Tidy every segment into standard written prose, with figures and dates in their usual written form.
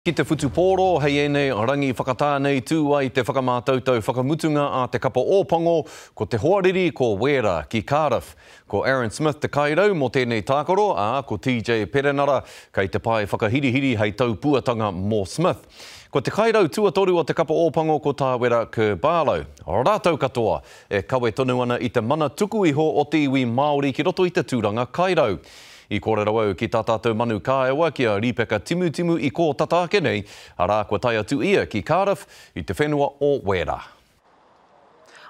Ki te whutupōro, hei ēnei rangi whakatā nei tū ai te whakamātautau whakamutunga a te kapa Ōpango, ko te hoariri ko Wēra ki Cardiff. Ko Aaron Smith te kairau mō tēnei tākaro, ā, ko TJ Perenara kei te pae whakahirihiri hei taupuatanga mō Smith. Ko te kairau tuatoru o te kapa Ōpango ko Tāwera Kerr-Barlow. Rātou katoa e kawe tonu ana i te mana tuku iho o te iwi Māori ki roto i te tūranga kairau. I kōrero au ki tā tātou manu kāewa ki a Ripeka Timutimu i kō tata ake nei, arā, kua tae atu ia ki Cardiff i te whenua o Wēra.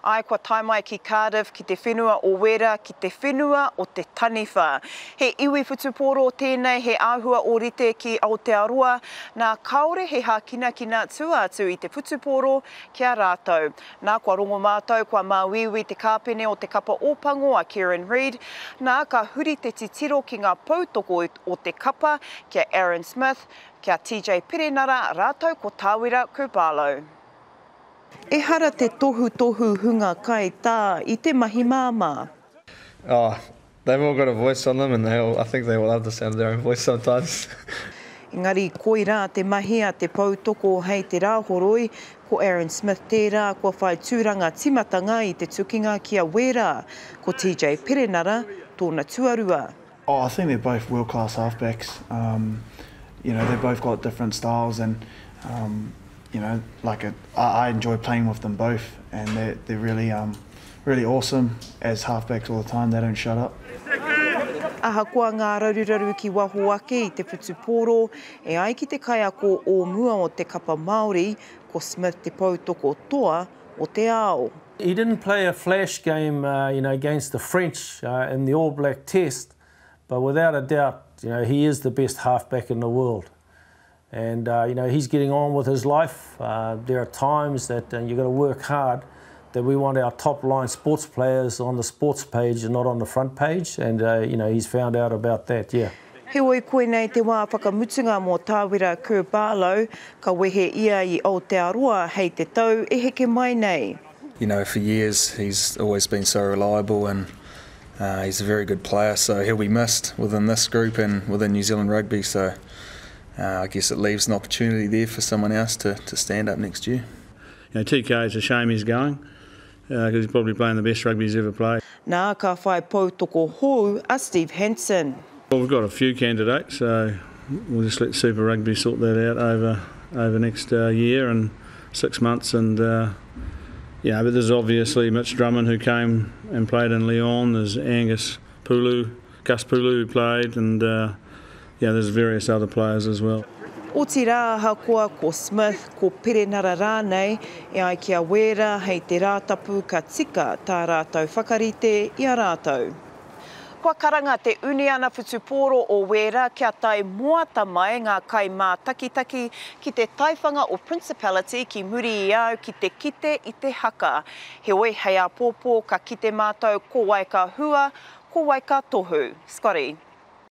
Āe, kua tae mai ki Cardiff, ki te whenua o Wēra, ki te whenua o te taniwha. He iwi whutupōro tēnei, he āhua ōrite ki Aotearoa, nā, kāore he hākinakina tua atu i te whutupōro ki a rātou. Nā, kua rongo mātou, kua māuiui te kāpene o te kapa Ōpango a Kieran Read. Nā, ka huri te titiro ki ngā poutoko o te kapa, ki a Aaron Smith, ki a TJ Perenara rātou ko Tāwera Kerr-Barlow. Ehara te tohutohu hunga kaitā i te mahi māmā. Oh, They've all got a voice on them and they all, I think they all love the sound of their own voice sometimes. Engari koirā te mahi a te pou toko hei te Rāhoroi, ko Aaron Smith tērā kua whai tūranga tīmatanga i te tukinga ki a Wērā, ko TJ Perenara tōna tuarua. Oh, I think they're both world class halfbacks. Um, you know, they've both got different styles and, um, you know, like a, I, I enjoy playing with them both and they're, they're really, um, really awesome as halfbacks all the time, they don't shut up. Ahakoa ngā raruraru ki waho ake i te whutupōro, e ai ki te kaiako o mua o te kapa Māori, ko Smith te poutoko toa o te ao. He didn't play a flash game you know, against the French in the All Black Test, but without a doubt, you know, he is the best halfback in the world. And, uh, you know, he's getting on with his life. Uh, there are times that uh, you've got to work hard, that we want our top line sports players on the sports page and not on the front page. And, uh, you know, he's found out about that, yeah. Heoi koinei te wā whakamutunga mō Tāwera Kerr-Barlow, ka wehe ia i Aotearoa hei te tau e heke mai nei. You know, for years he's always been so reliable and uh, he's a very good player, so he'll be missed within this group and within New Zealand rugby. So uh, I guess it leaves an opportunity there for someone else to, to stand up next year. You know, TK, it's a shame he's going because uh, he's probably playing the best rugby he's ever played. Nā, ka whai poutoko hou a Steve Hansen. Well, we've got a few candidates, so we'll just let Super Rugby sort that out over over next uh, year and six months. And uh, yeah, but there's obviously Mitch Drummond who came and played in Lyon. There's Angus Pulu, Gus Pulu who played, and uh, yeah, there's various other players as well. Otirā, ahakoa ko Smith, ko Perenara rānei, e ai ki a Wēra hei te Rātapu ka tika tā rātou whakarite i a rātou. Kua karanga te Uniana Whutupōro o Wēra kia tae moata mai ngā kaimātakitaki ki te taiwhanga o Principality ki muri i au ki te kite i te haka. Heoi, hei āpōpō ka kite mātou ko wai ka hua, ko wai ka tohu. Scotty.